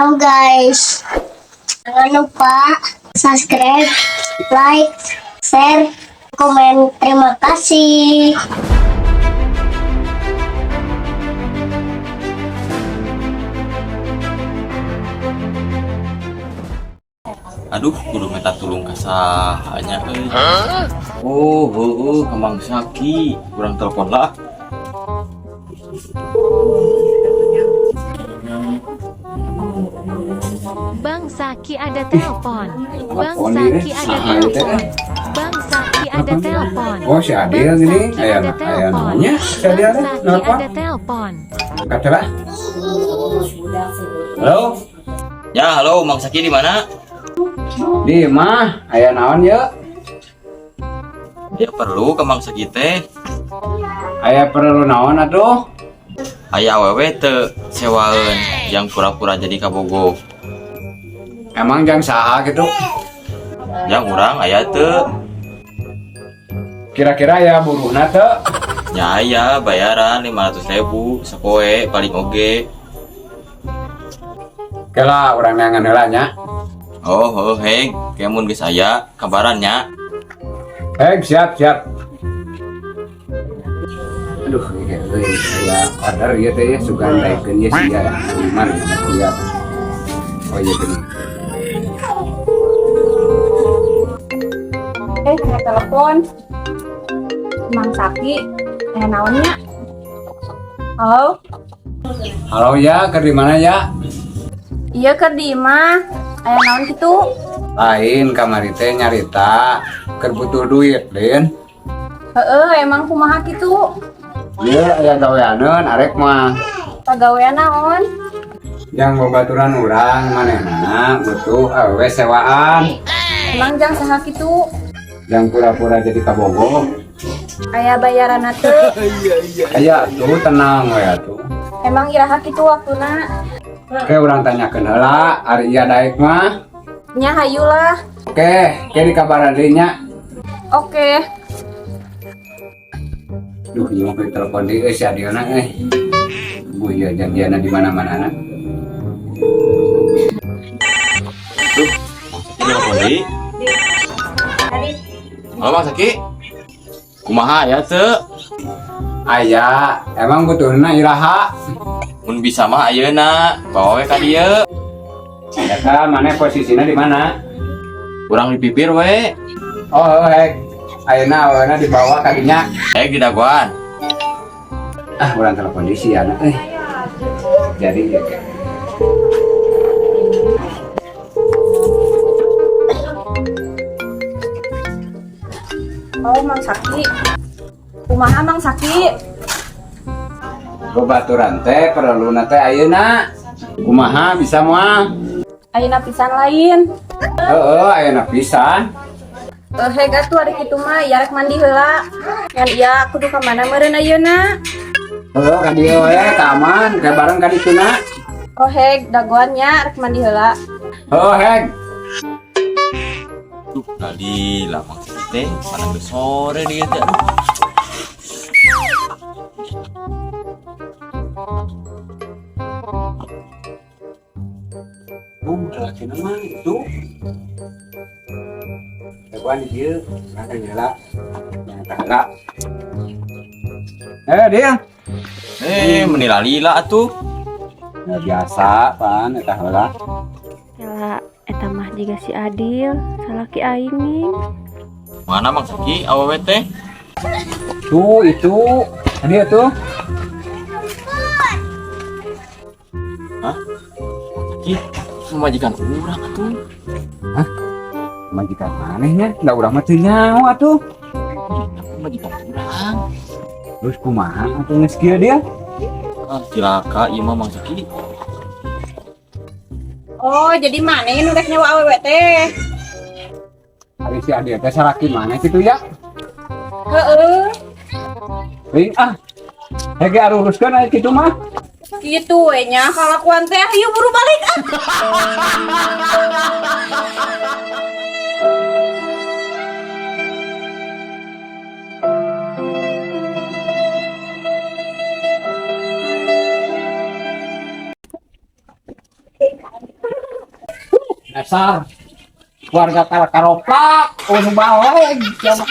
Halo guys, jangan lupa subscribe, like, share, komen. Terima kasih. Aduh, kudu minta tulung ka saha nya euy. Oh, heueuh ka Mang Saki, kurang telepon lah. Bang Saki ada telepon. Bang Telepon ini, Saki ada saha ieu teh? telepon. Bang Saki ada telepon. Oh, si Adil Bang ini, Saki aya ada aya telepon. namanya si Adil Bang teh, Saki nelpon. ada telepon. Angkat lah. Halo, Ya, halo Mang Saki di mana? Di mah aya naon ye? Ya perlu ke Mang Saki teh. Aya perlu naon atuh? Aya awewe teu sewaeun yang pura-pura jadi kabogoh. Emang jang saha gitu? Yang urang aya teu. Kira-kira ya buruhna teu? Ya aya bayaran 500.000 sapoe paling oge. Kela urang neangan heula nya. Oh, heuh heng, ke mun geus aya kabaran nya. Heng, siap, siap. Aduh, ieu euy, aya order ieu teh ya sugan daekeun ieu sia mana sia. Oh iya gini. Eh, ada telepon. Mang Saki, eh naonnya? Halo? Halo ya, keur di mana ya? Iya keur di imah. Aya naon kitu? Lain kamari teh nyarita keur butuh duit, Lin. Heeh, emang kumaha kitu? Ieu aya gaweaneun arek mah. Pagawean naon? Yang babaturan urang manehna butuh awewe sewaan. Emang jang saha kitu? Yang pura-pura jadi kabogoh. Aya bayaranna teu? Aya tuh tenang we atuh. Emang iraha kitu waktuna? Oke, urang tanyakeun heula ari ieu daek mah. Nya hayu lah. Oke, ke di kabaran deui nya. Oke. Duh, ieu mah kudu telepon deui euy si Adiona euy. Bu ieu janjianna di mana-mana. Duh, Mang Saki telepon deui. Halo Mang Saki. Kumaha ya teu? Aya, emang butuhna iraha? Mun bisa mah ayeuna, bawa we ka dieu. Eta maneh posisina di mana? Urang di pipir we. Oh, hek. Ayeuna aweuna dibawa ka dinya. Eh di dagoan. Ah, urang telepon di si anak euy. Jadi ya kayak. Oh, Mang Saki. Kumaha Mang Saki? Babaturan teh perluna teh ayeuna. Kumaha bisa moal? Ayeuna pisan lain. Heeh, ayeuna pisan. Eh, heg atuh ari kitu mah ya rek mandi heula. Ngan iya kudu ka mana meureun ayeuna? Heeh, ka dieu we ka aman, ka bareng ka dituna. Oh heg, dagoan nya rek mandi heula. Heeh, heg. Duh, tadi lah Mang Saki teh, mana geus sore dia teh. Aduh. Laki mah itu. Dagoan di dieu, urang heula. Nyata heula. Eh, dia. Eh, meni lalila atuh. Ya, biasa, pan, eta heula. Kela eta mah jiga si Adil, salaki aing ning. Mana Mang Saki awewe teh? Tuh, itu. Dia tuh. Hah? Saki, pamajikan urang atuh. Hah? Majikan manehnya? Da urang mah teu nyaho atuh. Pamajikan urang. Terus kumaha atuh geus kieu dia? Ah, cilaka ieu mah Mang Saki. Oh, jadi maneh nu rek nyewa awewe teh? Ari si Adil teh salaki maneh kitu ya? Heeh. Ring ah. Hege aruruskeun aya kitu mah. Kitu we nya kalakuan teh, ayo buru balik ah. Dasar keluarga karoplak, oh nu baleg sia mah.